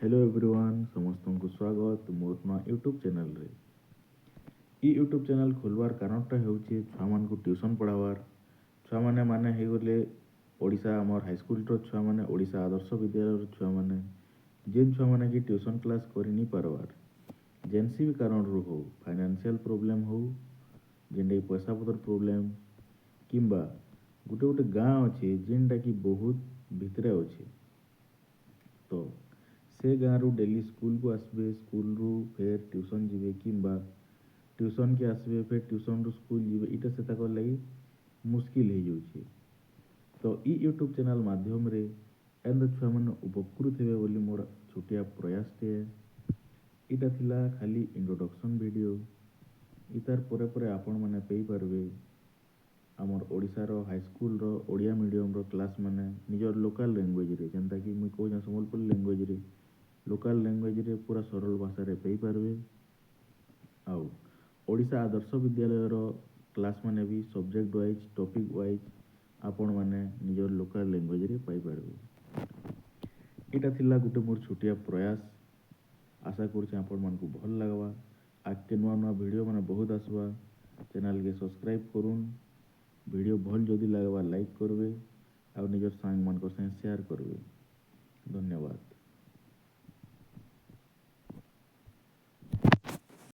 Hello everyone, ସମସ୍ତଙ୍କୁ ସ୍ୱାଗତ ମୋର ନୂଆ ୟୁଟ୍ୟୁବ୍ ଚ୍ୟାନେଲ୍ରେ। ଇ ୟୁଟ୍ୟୁବ୍ ଚ୍ୟାନେଲ୍ ଖୋଲବାର୍ କାରଣଟା ହେଉଛି ଛୁଆମାନଙ୍କୁ ଟ୍ୟୁସନ୍ ପଢ଼ାବାର୍। ଛୁଆମାନେ ମାନେ ହେଇଗଲେ ଓଡ଼ିଶା ଆମର୍ ହାଇସ୍କୁଲ୍ର ଛୁଆମାନେ, ଓଡ଼ିଶା ଆଦର୍ଶ ବିଦ୍ୟାଳୟର ଛୁଆମାନେ, ଯେନ୍ ଛୁଆମାନେ କି ଟ୍ୟୁସନ୍ କ୍ଲାସ୍ କରି ନି ପାରବାର୍, ଯେନ୍ସି ବି କାରଣରୁ ହଉ, ଫାଇନାନ୍ସିଆଲ୍ ପ୍ରୋବ୍ଲେମ୍ ହଉ, ଯେନ୍ଟାକି ପଇସା ପତର ପ୍ରୋବ୍ଲେମ୍, କିମ୍ବା ଗୋଟେ ଗୋଟେ ଗାଁ ଅଛି ଯେନ୍ଟାକି ବହୁତ ଭିତରେ ଅଛି, ତ ସେ ଗାଁରୁ ଡେଲି ସ୍କୁଲ୍କୁ ଆସିବେ, ସ୍କୁଲ୍ରୁ ଫେର୍ ଟ୍ୟୁସନ୍ ଯିବେ, କିମ୍ବା ଟ୍ୟୁସନ୍କେ ଆସିବେ, ଫେର୍ ଟ୍ୟୁସନ୍ରୁ ସ୍କୁଲ୍ ଯିବେ, ଇଟା ସେ ତାକର୍ ଲାଗି ମୁସ୍କିଲ୍ ହେଇଯାଉଛି। ତ ଇ ୟୁଟ୍ୟୁବ୍ ଚ୍ୟାନେଲ୍ ମାଧ୍ୟମରେ ଏନ୍ତା ଛୁଆମାନେ ଉପକୃତ ହେବେ ବୋଲି ମୋର ଛୋଟିଆ ପ୍ରୟାସଟିଏ। ଇଟା ଥିଲା ଖାଲି ଇଣ୍ଟ୍ରୋଡକ୍ସନ୍ ଭିଡ଼ିଓ। ଇତାର୍ ପରେ ପରେ ଆପଣମାନେ ପାଇପାରିବେ ଆମର୍ ଓଡ଼ିଶାର ହାଇସ୍କୁଲ୍ର ଓଡ଼ିଆ ମିଡ଼ିୟମ୍ର କ୍ଲାସ୍ ମାନେ ନିଜର ଲୋକାଲ୍ ଲାଙ୍ଗୁଏଜ୍ରେ, ଯେନ୍ତାକି ମୁଇଁ କହୁଛେଁ ସମ୍ବଲପୁରୀ ଲାଙ୍ଗୁଏଜ୍ରେ, ଲୋକାଲ୍ ଲାଙ୍ଗୁଏଜ୍ରେ ପୁରା ସରଳ ଭାଷାରେ ପାଇପାରିବେ। ଆଉ ଓଡ଼ିଶା ଆଦର୍ଶ ବିଦ୍ୟାଳୟର କ୍ଲାସ୍ ମାନେ ବି ସବଜେକ୍ଟ ୱାଇଜ୍, ଟପିକ୍ ୱାଇଜ୍ ଆପଣମାନେ ନିଜର ଲୋକାଲ୍ ଲାଙ୍ଗୁଏଜ୍ରେ ପାଇପାରିବେ। ଏଇଟା ଥିଲା ଗୋଟେ ମୋର ଛୋଟିଆ ପ୍ରୟାସ। ଆଶା କରୁଛେ ଆପଣମାନଙ୍କୁ ଭଲ ଲାଗ୍ବା। ଆଗ୍କେ ନୂଆ ନୂଆ ଭିଡ଼ିଓ ମାନେ ବହୁତ ଆସ୍ବା। ଚ୍ୟାନେଲ୍କେ ସବସ୍କ୍ରାଇବ୍ କରୁନ୍। ଭିଡ଼ିଓ ଭଲ୍ ଯଦି ଲାଗ୍ବା, ଲାଇକ୍ କରିବେ ଆଉ ନିଜର ସାଙ୍ଗମାନଙ୍କର ସାଙ୍ଗେ ସେୟାର କରିବେ। ଧନ୍ୟବାଦ।